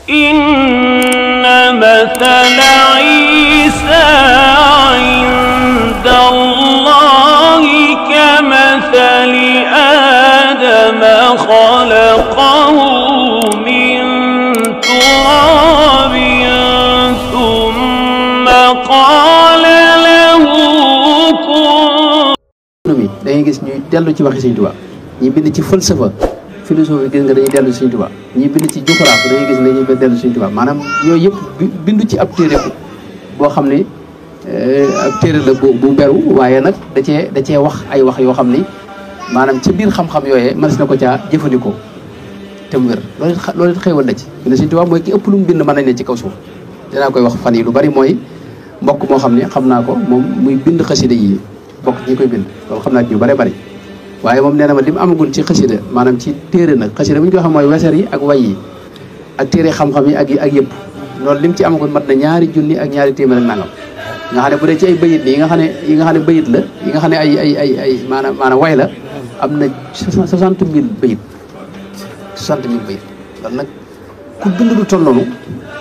inna mathala Isa inda Allahi kamathali Adama khalaqahu min turabin thumma qala lahu kun. da ngay gis ñuy dellu ci waxi Sëñ Tuubaa ñi bind ci falsafa philosophie gis nga dañuy dellu Sëñ Tuubaa ñi bind ci géographie dañuy gis ne dañuy dellu Sëñ Tuubaa maanaam yooyu yëpp bindu ci ab téere boo xam ne ab téere la bu beru waaye nag da cee wax ay wax yoo xam ni maanaam ci biir xam-xam yooyee mënees na ko caa jëfandikoo te mu wér loolu it xéewal la ci ne Sëñ Tuubaa mooy ki ëpp lu mu bind mën nañ ne ci kaw suuf dinaa koy wax fan yi lu bari mooy mbokk moo xam ne xam naa ko moom muy bind xasida yi bokk ñi koy bind loolu xam naa ci ñu bare bari waaye moom nee na ma li mu amagul ci xasida maanaam ci téere nag xasida bu ñu ko xam mooy weser yi ak way yi ak téere xam-xam yi ak yëpp loolu lim ci amagul mat na 2 junni ak 2 téeméer ak nangam nga xam ne bu dee ci ay bayit yi nga xam ne bayit la yi nga xam ne ay maanaam way la am na 60 000 bayit 60 000 bayit loolu nag ku bind lu toll noonu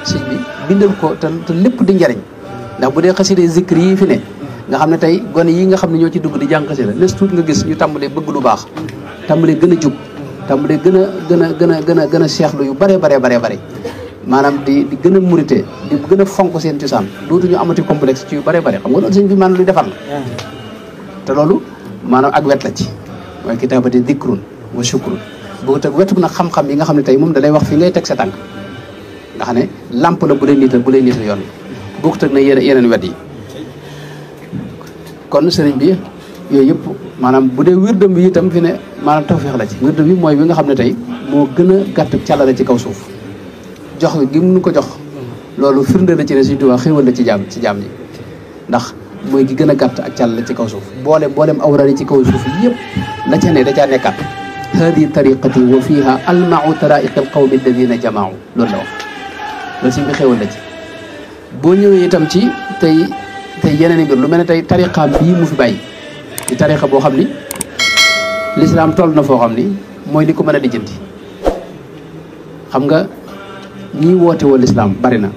sëñ bi bindal ko te lépp di njariñ ndax bu dee xasida zikri yi fi ne nga xam ne tey gone yi nga xam ne ñoo ci dugg di jàng xasida les tuut nga gis ñu tàmbalee bëgg lu baax tàmbalee gën a jub tàmbalee gën a seexlu yu bare maanaam di gën a murite di gën a fonk seen cosaan dootuñu amati complexe ci yu bare xam nga loolu sëñ bi maanaam luy defar la te loolu maanaam ak wet la ci mooy kitaabati dikrun wa shukrun boo teg wetu nag xam-xam yi nga xam ne tey moom da lay wax fi ngay teg sa tànk nga xam ne lamp la bu lay niital yoon boo teg na yeneen wet yi kon sëriñ bi yooyu yëpp maanaam bu dee wirdam bi itam fi ne maanaam tawfeex la ci wirdam bi mooy bi nga xam ne tey moo gën a gàtt càllale ci kaw suuf jox gi mu ko jox loolu firnde la ci ne Sëriñ Tuubaa xéewal la ci jaam ñi ndax mooy gi gën a gàtt ak càllale ci kaw suuf boolem awraad yi ci kaw suuf yëpp la ca ne da caa nekkaat hadi tariqati wa fiha almau taraiq alqawmi alladina jamaau loolu la wax loolu sëriñ bi xéewal la ci boo ñëwee itam ci tey yeneen i mbir lu mel ne tey tariqaam bii mu fi bàyyi di tariqa boo xam ni lislaam toll na foo xam ni mooy li ko mën a lijjanti xam nga ñii woote woo lislaam bari na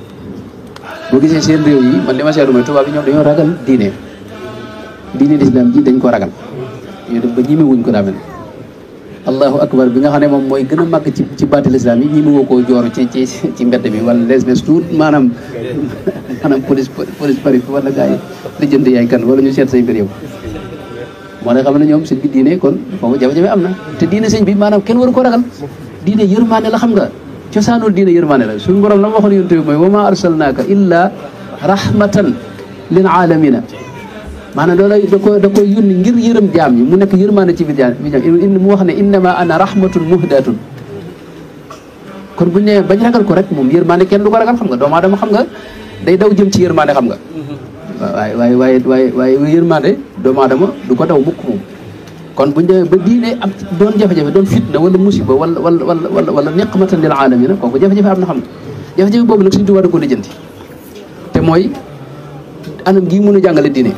boo gisee seen réew yi man li ma seetlu mooy tubaab yi ñoom dañoo ragal diine lislaam ji dañ ko ragal ñu dem ba ñime wuñ ko daa mel allahu akbar bi nga xam ne moom mooy gën a màgg ci baati lislaam yi ñime woo koo jooru ci mbedd bi wala les tuut maanaam police pari wala gars yi lijjanti yaay kan wala ñu seet say mbir yow moo ne xam ne ñoom sëñ bi diine kon foofu jafe-jafe am na te diine sëñ bi maanaam kenn waru ko ragal diine yërmaane la xam nga cosaanul diine yërmaane la suñu borom la ma waxoon yonent bi mooy wa ma arsalnaaka illa rahmatan lil alamina maanaam loolu da ko yónni ngir yërëm jaam ñi mu nekk yërmaane ci biir jaam mu wax ne innama ana rahmatun muhdatun kon buñu nee bañ ragal ko rek moom yërmaane kenn du ko ragal xam nga doomu aadama xam nga day daw jëm ci yërmaane xam nga waaye yërmaande doomu aadama du ko daw mukk moom kon buñ demee ba diine am doon jafe-jafe doon fitna wala musiba wala niqmatan lil alamina kooku jafe-jafe am na xam nga jafe-jafe boobu nag Sëriñ Tuubaa da ko lijjanti te mooy anam gii mën a jàngale diine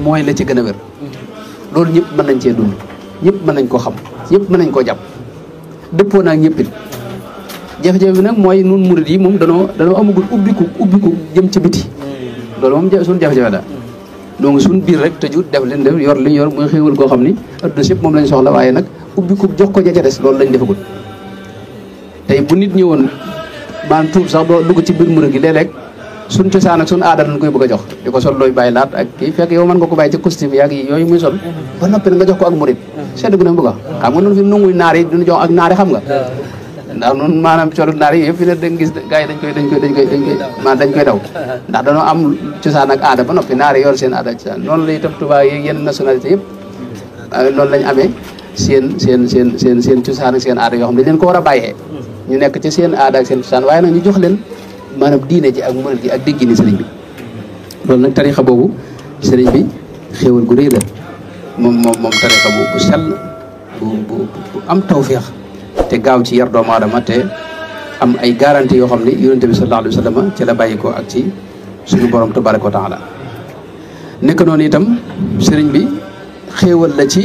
mooy la ci gën a wér loolu ñëpp mën nañ cee dund ñëpp mën nañ koo xam ñëpp mën nañ koo jàpp dëppoo naag ñëpp it jafe-jafe bi nag mooy nun murid yi moom danoo amagul ubbiku jëm ci biti loolu moom suñu jafe-jafe daal donc suñu biir rek tëju def leen def yor li ñu yor muy xéewal koo xam ni adduna si yëpp moom lañ soxla waaye nag ubbiku jox ko ja ca des loolu lañ defagul tey bu nit ñëwoon maanaam tuub sax doo dugg ci biir murid gi léeg-léeg suñ cosaan ak suñu aada dañ koy bëgg a jox di ko sol looy bàyyi laat ak kii fekk yow mën nga ko bàyyi ci costume yaag yi yooyu muy sol ba noppi nga jox ko ak murid sedd gu ne bëgg xam nga noonu fi nunguy naar yi duñu jox ak naari xam nga ndax noonu maanaam colu naar yi yëpp fi ne dañ gis gars yi dañ koy daw ndax dañoo am cosaan ak aada ba noppi naar yi yor seen aada cosaan noonu la itam tubaab yi yenn nationalité yëpp noonu lañ amee seen cosaan ak seen aada yoo xam ne dañ leen ko war a bàyyee ñu nekk ci seen aada ak seen cosaan waaye nag ñu jox leen maanaam diine ji ak murid gi ak dégg ni sëriñ bi loolu nag tarixa boobu sëriñ bi xéewal gu rëy la moom tarixa bu sell bu am tawféex te gaaw ci yar doomu aadama te am ay garantie yoo xam ne yonente bi sallallahu alayhi wa sallam ci la bàyyi ko ak ci suñu borom tabaraka wa taala nekk noonu itam sëriñ bi xéewal la ci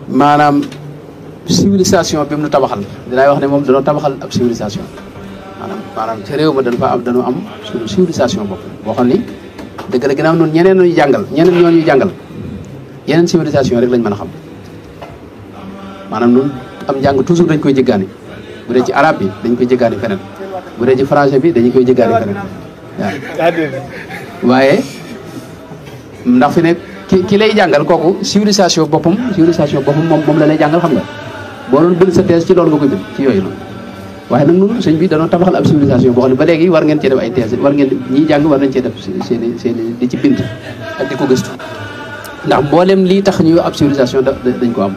maanaam civilisation bi mu tabaxal dinaay wax ne moom dañoo tabaxal ab civilisation maanaam ci réew ma dañoo am suñu civilisation bopp boo xam ni dëgg la ginnaaw noonu ñeneen ñoo ñuy jàngal yeneen civilisation rek lañ mën a xam maanaam ñun am njàng toujours dañ koy jéggaani bu dee ci arabe bi dañ koy jéggaani feneen bu dee ci français bi dañu koy jéggaani feneen waaw waaye ndax fi ne ki lay jàngal kooku civilisation boppam moom la lay jàngal xam nga boo doon bind sa thèse ci loolu nga koy bind ci yooyu noonu waaye nag ñun sëñ bi dañoo tabaxal ab civilisation boo xam ne ba léegi war ngeen cee def ay thèse war ngeen ñiy jàng war nañ cee def seen di ci bind ak di ko gëstu ndax mboolem lii tax ñuy ab civilisation dañ ko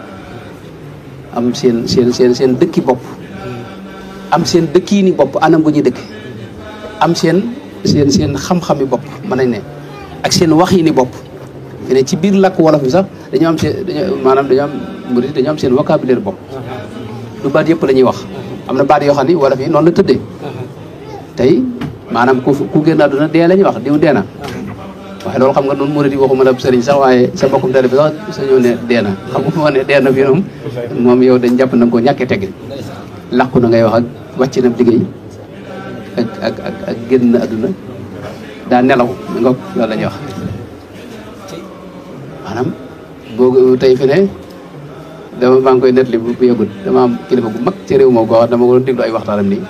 am seen dëkki bopp am seen dëkkiini bopp anam gu ñuy dëkk am seen xam-xami bopp mën nañ ne ak seen waxiini bopp fi ne ci biir làkk wolof bi sax dañoo am seen vocabulaire bopp du baat yëpp la ñuy wax am na baat yoo xam ni wolof yi noonu la tëddee tey maanaam ku génn àdduna dee la ñuy wax diw dee na waaye loolu xam nga noonu murid yi waxuma la sëriñ sax waaye sa mbokkum tali bi sax sañoo ne dee na xam nga moo ne dee na fii moom yow dañ jàpp na nga ko ñàkkee teggin làkku na ngay wax ak wàcc na liggéey ak génn àdduna daa nelaw mi ngoog loolu la ñuy wax maanaam boo tey fi ne maa ngi koy nettali bu yëgut dama am kilifa gu mag ci réew moo koo wax dama ko doon déglu ay waxtaanam nii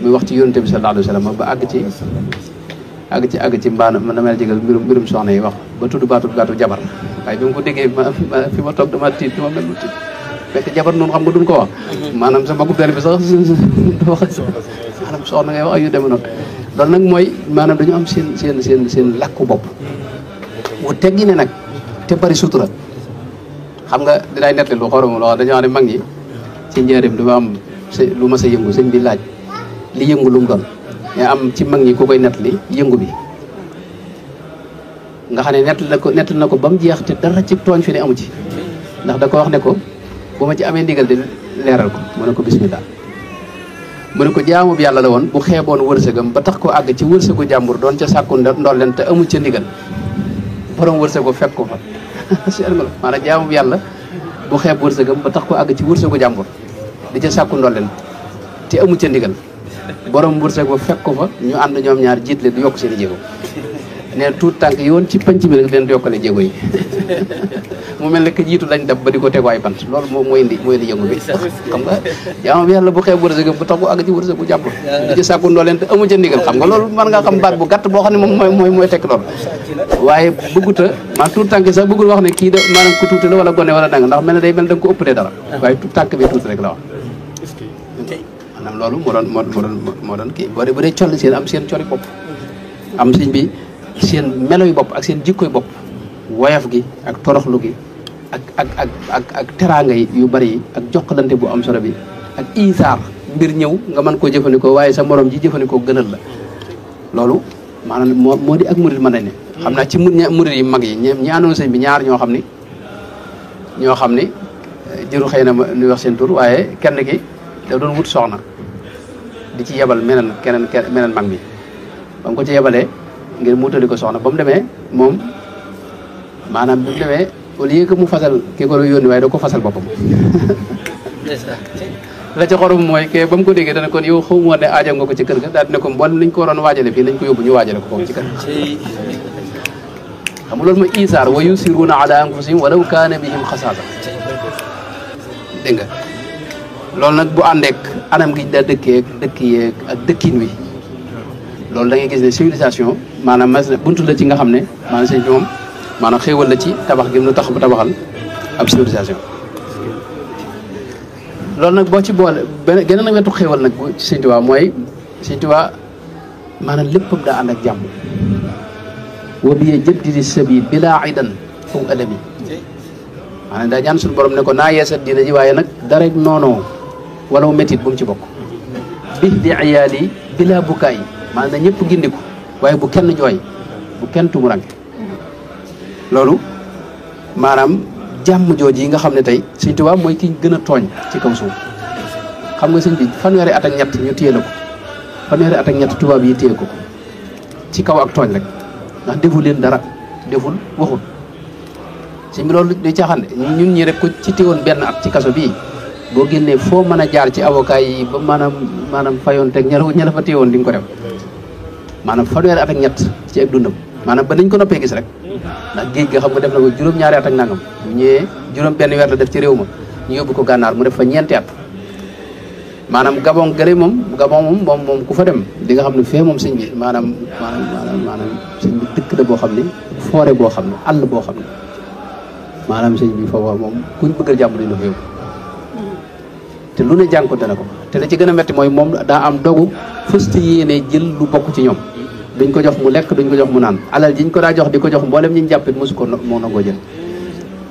muy wax ci yonente bi sallallahu alayhi wa sallam ba àgg ci mbaa na mel jégal mbirum soxna yi wax ba tudd baatu jabar waaye bi mu ko déggee fi ma toog dama tiit dama mel lu tiit fekk jabar noonu xam nga duñ ko wax maanaam sa magub tali bi sax wax maanaam soxna ngay wax ak yu demee noonu loolu nag mooy maanaam dañu am seen làkku bopp wu teggi ne nag te bari sutura xam nga dinaay nettali lu xorom loo xam dañoo xam ne mag ñi ci njëriñ dafa am lu ma sa yëngu sëñ bi laaj li yëngu lu mu doon mais am ci mag ñi ku koy nettali yëngu bi nga xam ne nettali na ko ba mu jeex te dara ci tooñ fi ne amu ci ndax da ko wax ne ko bu ma ci amee ndigal di leeral ko mu ne ko bismillah mu ne ko jaamu bi yàlla la woon bu xeeboon wërsëgam ba tax ko àgg ci wërsëgu jàmbur doon ca sàkku ndolleen te amu ca ndigal borom wërsëgu fekk ko fa maanaam jaamu bi yàlla bu xeeb wërsëgam ba tax ko àgg ci wërsëgu jàmbur di ca sàkku ndolleen te amu ca ndigal borom wërsëg ba fekk ko fa ñu ànd ñoom ñaar jiit leen di yokk seen i jéego ne tuut tànk yoon ci penc bi rek leen di yokkale jéego yi mu mel ne que jiitu lañ def ba di ko tegu ay bant loolu moom mooy indi yëngu bi xam nga jaamu bi yàlla bu xeeb wërsëgam ba tax ko àgg ci wërsëgu jàmbur di ca sàkku ndolleen te amu ca ndigal xam nga loolu mën ngaa xam baat bu gàtt boo xam ne moom mooy tekk loolu waaye bëgguta maa tuut tànk sax bëggul wax ne kii da maanaam ku tuuti la wala gone wala danga ndax mel ne day mel da nga ko ëppalee dara waaye tuut tànk bi tuuti rek la wax maanaam loolu moo doon kii bu dee colli seen am seen coli bopp am sëñ bi seen meloy bopp ak seen jikkoy bopp woyof gi ak toroxlu gi ak teraanga yi yu bari yi ak jokkalante bu am solo bi ak isaar mbir ñëw nga mën koo jëfandikoo waaye sa morom ji jëfandikoo gënal la loolu maanaam moo di ak murid mën nañ ne xam naa ci murid yi mag yi ñi àndoon sëñ bi ñaar ñoo xam ni jëru xëy na nuy wax seen tur waaye kenn ki da doon wut soxna di ci yebal meneen mag mi ba mu ko ci yebalee ngir mu wutali ko soxna ba mu demee moom maanaam bi mu demee au lieu que mu fasal ki ko yónni waaye da ko fasal boppam la ca xorom mooy ke ba mu ko déggee dana kon yow xaw ma woon ne aajam nga ko ci kër ga daal dina ko mboolem liñ ko waroon waajale fii nañ ko yóbbu ñu waajale ko foofu ci kër xam nga loolu mooy isaar wa yusiruuna ala anfusihim walaw kaana bihim xasaasa dégg nga loolu nag bu àndeek anam gi da dëkkeeg dëkk yeeg ak dëkkin wi loolu da ngay gis ne civilisation maanaam buntu la ci nga xam ne maanaam sëñ bi moom maanaam xéewal la ci tabax gi mu tax bu tabaxal ab civilisation loolu nag boo ci boole geneen nag wetu xéewal nag ci sëñ Tuubaa mooy sëñ Tuubaa maanaam léppam daa ànd ak jàmm wa bi jaddidi sabil bilaa aidan faw adami maanaam daa ñaan suñu borom ne ko naa yeesal diina ji waaye nag dara noonoo wala métit bu mu ci bokk bi di iyaal yi bila bukaay maanaam na ñëpp gindiku waaye bu kenn jooy bu kenn tumuranke loolu maanaam jàmm jooju yi nga xam ne tey Sëñ Tuubaa mooy ki gën a tooñ ci kaw suuf xam nga sëñ bi fanweeri at ak ñett ñu téye la ko fanweeri at ak ñett tubaab yi téye ko ci kaw ak tooñ rek ndax deful leen dara deful waxul sëñ bi loolu day caaxaan ñun ñi rek ko ci téewoon benn at ci kaso bii boo génnee foo mën a jaar ci avocat yi ba maanaam fayoon teg ña la fa téewoon di nga ko def maanaam fanweeri at ak ñett ci ak dundam maanaam ba nañ ko noppee gis rek ndax géej ga xam nga def na ko juróom-ñaari at ak nangam bu ñëwee juróom benn weer la def ci réew ma ñu yóbbu ko gànnaar mu def fa ñeenti at maanaam gabon gële moom ku fa dem di nga xam ne fee moom sëñ bi maanaam sëñ bi dëkk la boo xam ne forêt boo xam ne àll boo xam ne maanaam sëñ bi foofa moom kuñ bëggal jàmm dañ la fa yóbbu te lu ne jànkonte na ko te la ci gën a metti mooy moom daa am dogu fësti yéene jël lu bokk ci ñoom duñ ko jox mu lekk duñ ko jox mu naan alal jiñ ko daa jox di ko jox mboolem ñi ñu jàppit mosu ko moo nangoo jël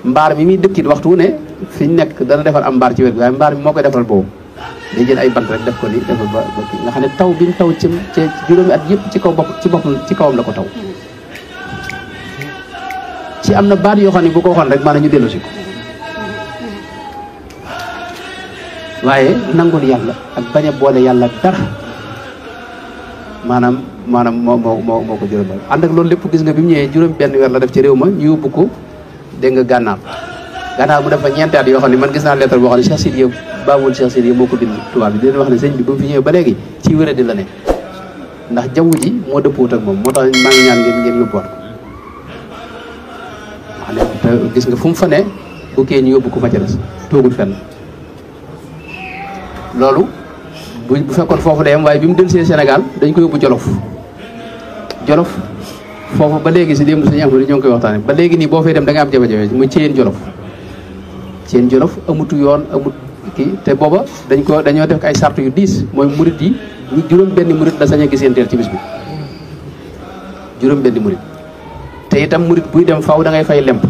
mbaar mi muy dëkkit waxtu wu ne fi ñu nekk dana defal am mbaar ci wet bi waaye mbaar mi moo koy defal boobu day jël ay bant rek def ko ni defal ba kii nga xam ne taw bi mu taw ci juróomi at yëpp ci kawam la ko taw ci am na baat yoo xam ne bu ko waxoon rek maanaam ñu dellu si ko waaye nangul yàlla ak bañ a boole yàlla dara maanaam moo ko juróom ànd ak loolu lépp gis nga bi mu ñëwee juróom benn weer la def ci réew ma ñu yóbbu ko dégg nga gànnaar mu def fa ñeenti at yoo xam ne man gis naa lettre boo xam ne Cheikh Sidiya Baabul Cheikh Sidiya moo ko bind tubaab bi di leen wax ne sëñ bi ba mu fi ñëwee ba léegi ci wéradi la ne ndax jaww ji moo dëppoot ak moom moo tax maa ngi ñaan ngeen yóbbuwaat ko wax ne te gis nga fu mu fa ne bu kee ñu yóbbu ko fa ca des toogul fenn loolu bu fekkoon foofu la yem waaye bi mu dellusee Sénégal dañ ko yóbbu Jolof foofu ba léegi si démb suñu amul ñoo ngi koy waxtaane ba léegi nii boo fay dem da nga am jafe-jafe muy Ceyeen Jolof amutu yoon amut kii te booba dañoo def ay sart yu diis mooy murit yi ñu juróom benn murit la sañ a gisanteel ci bis bi juróom benn murit te itam murit buy dem faaw da ngay fay lemp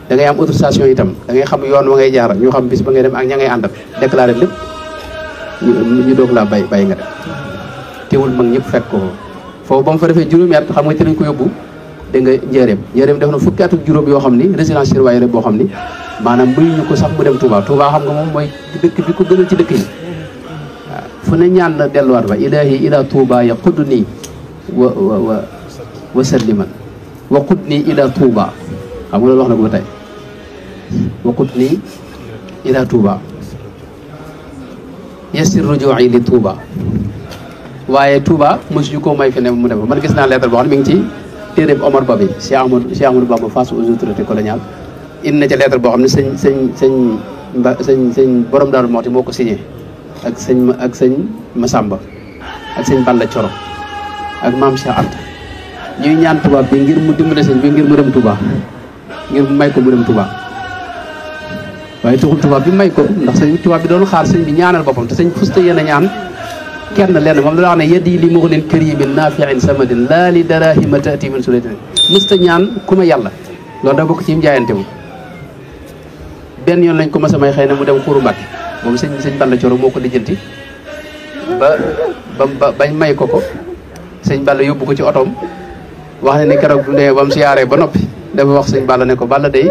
da ngay am autorisation itam da ngay xam yoon wa ngay jaar ñu xam bis ba ngay dem ak ña ngay àndal déclaré lépp ñu doog laa bàyyi nga dem teewul mag ñëpp fekk ko foofu ba mu fa defee juróomi at xam nga ci lañ ko yóbbu dégg nga njëreem def na fukki at ak juróom yoo xam ni résidence surveillée boo xam ni maanaam mayuñu ko sax mu dem Touba xam nga moom mooy dëkk bi ko gënal ci dëkk yi waaw fu ne ñaan na delluwaat fa ilahi ila Touba ya xudd nii wa salliman wa xudd nii ila Touba xam nga loolu wax na ko ba tey wa xudd nii ila Touba yasir ruju'i li Touba waaye Touba mosuñu koo may fi ne mu dem man gis naa lettre boo xam ne mi ngi ci téere Omar Ba bi Cheikh Amadou Bamba face aux autorités coloniales indi na ca lettre boo xam ne sëñ borom Daaru Muxti moo ko signé ak sëñ Masamba ak sëñ Balla Coro ak maam Cheikh Anta ñuy ñaan tubaab bi ngir mu dimbale sëñ bi ngir mu dem Touba ngir mu may ko mu dem Touba waaye taxul tubaab bi may ko ndax sëñ tubaab bi doon xaar sëñ bi ñaanal boppam te sëñ fusta yéen a ñaan kenn lenn moom la wax ne yeddi li muxnin karimin nafi'in samadin laa li darahima taati min sulatin mësta ñaan ku ma yàlla loolu da bokk ci mu jaayante wu benn yoon lañ ko mas a may xëy na mu dem Xuuru Mbàkke boobu sëñ Balla Coro moo ko lijjanti bañ may ko sëñ Balla yóbbu ko ci otoom wax ne ni keroog bu ne ba mu siyaaree ba noppi dafa wax sëñ Balla ne ko Balla day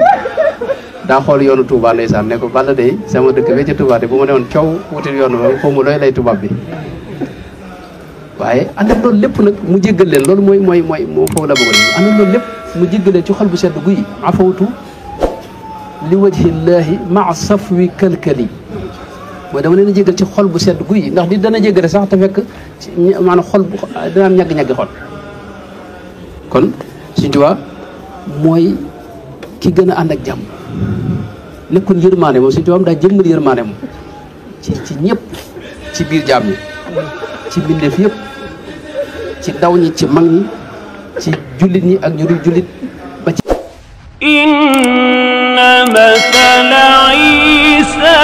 daa xool yoonu Touba ndeysaan ne ko Balla day sama dëkk bi ci Touba de bu ma ne woon coow wutil yoonu moom xaw ma looy lay tubaab bi waaye ànd ak loolu lépp nag mu jéggal leen loolu mooy moo foofu la bëggoon ànd ak loolu lépp mu jéggal leen ci xol bu sedd guy afawtu li wajhillahi maa safwi kalkali mooy dama leen a jéggal ci xol bu sedd guy ndax di dana jéggale sax te fekk maanaam xol bu dana am ñagg-ñaggi xol kon Sëñ Tuubaa mooy ki gën a ànd ak jàmm nekkul yërmaane moom Sëñ Tuubaa daa jëmmal yërmaane moom ci ñëpp ci biir jaam ñi ci mbindeef yëpp ci ndaw ñi ci mag ñi ci jullit ñi ak ñu dul jullit ba ci inna mathala Isa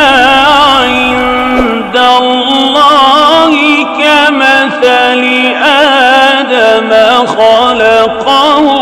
inda Allahi kamathali Adama khalaqahu